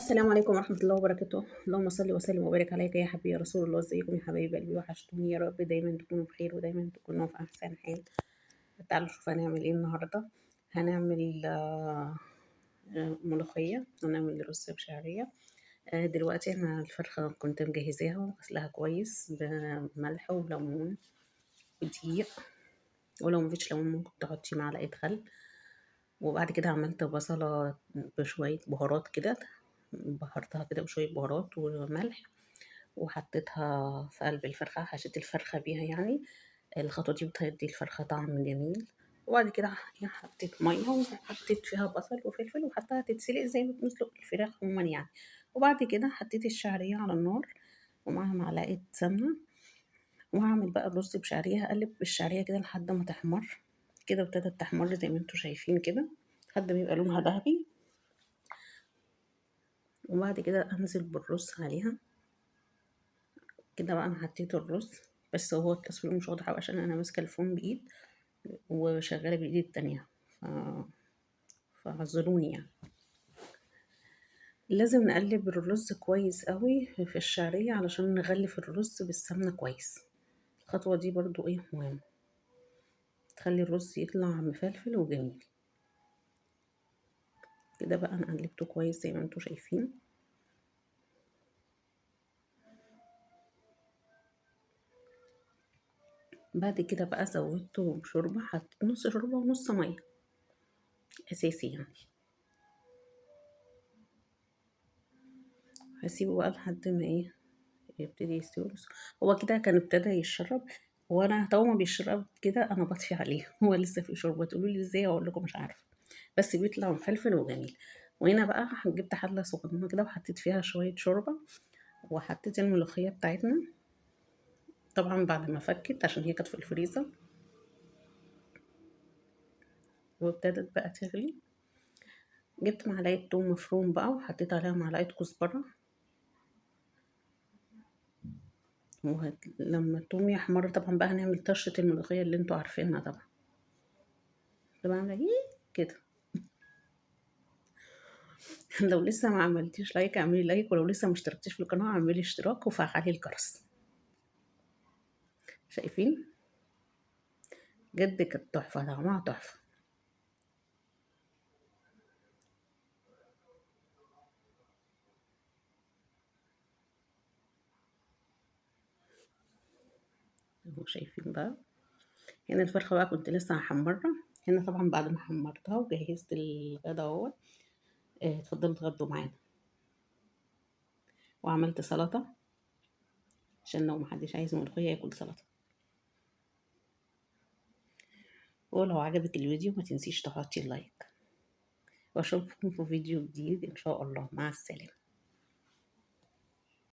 السلام عليكم ورحمة الله وبركاته. اللهم صل وسلم وبارك عليك يا حبيبي يا رسول الله. ازيكم يا حبايب قلبي؟ وحشتوني. يا رب دايما تكونوا بخير ودايما تكونوا في احسن حال. تعالوا نشوف هنعمل ايه النهارده. هنعمل ملوخية ونعمل رز بشعرية. دلوقتي انا الفرخة كنت مجهزاها وغسلها كويس بملح وليمون ودقيق، ولو مفيش ليمون ممكن تحطي معلقة خل. وبعد كده عملت بصلة بشوية بهارات كده، بهرتها كده بشوية بهارات وملح، وحطيتها في قلب الفرخة، حشيت الفرخة بيها يعني. الخطوة دي بتدي الفرخة طعم جميل. وبعد كده حطيت مية وحطيت فيها بصل وفلفل وحطيتها تتسلق زي ما بنسلق الفراخ عموما يعني. وبعد كده حطيت الشعرية على النار ومعاها معلقة سمنة، وهعمل بقى الرز بشعرية. هقلب الشعرية كده لحد ما تحمر كده، ابتدت تحمر زي ما انتوا شايفين كده لحد ما يبقى لونها ذهبي. وبعد كده انزل بالرز عليها كده. بقى انا حطيت الرز، بس هو التصوير مش واضح أوي عشان انا ماسكه الفون بايد وشغاله بايدي التانية، فاعذروني يعني. لازم نقلب الرز كويس قوي في الشعريه علشان نغلف الرز بالسمنه كويس. الخطوه دي برضو مهمه، تخلي الرز يطلع مفلفل وجميل كده. بقى انا قلبته كويس زي ما انتوا شايفين. بعد كده بقى زودته بشوربه، حطيت نص شوربه ونص ميه اساسي يعني. هسيبه بقى لحد ما يبتدي يستوي. هو كده كان ابتدى يشرب، وانا طول ما بيشرب كده انا بطفي عليه. هو لسه في شوربه. تقولوا لي ازاي؟ اقول لكم مش عارفه، بس بيطلع مفلفل وجميل. وهنا بقى جبت حله صغنونه كده وحطيت فيها شويه شوربه، وحطيت الملوخيه بتاعتنا طبعا بعد ما فكت عشان هي كانت في الفريزر، وابتدت بقى تغلي. جبت معلقه توم مفروم بقى وحطيت عليها معلقه كزبره، لما التوم يحمر طبعا بقى هنعمل طشه الملوخيه اللي انتوا عارفينها طبعا. طبعا عامله ايه كده. لو لسه ما عملتيش like اعملي like، ولو لسه ما اشتركتيش في القناه اعملي اشتراك وفعلي الجرس. شايفين جد كانت تحفه، طعمها تحفه. اهو شايفين بقى هنا الفرخه بقى كنت لسه هحمرها. هنا طبعا بعد ما حمرتها وجهزت الغدا اهوت، اتفضلوا اتغدوا معانا. وعملت سلطه عشان لو محدش عايز ملوخيه ياكل سلطه. ولو عجبك الفيديو ما تنسيش تحطي لايك، واشوفكم في فيديو جديد ان شاء الله. مع السلامه.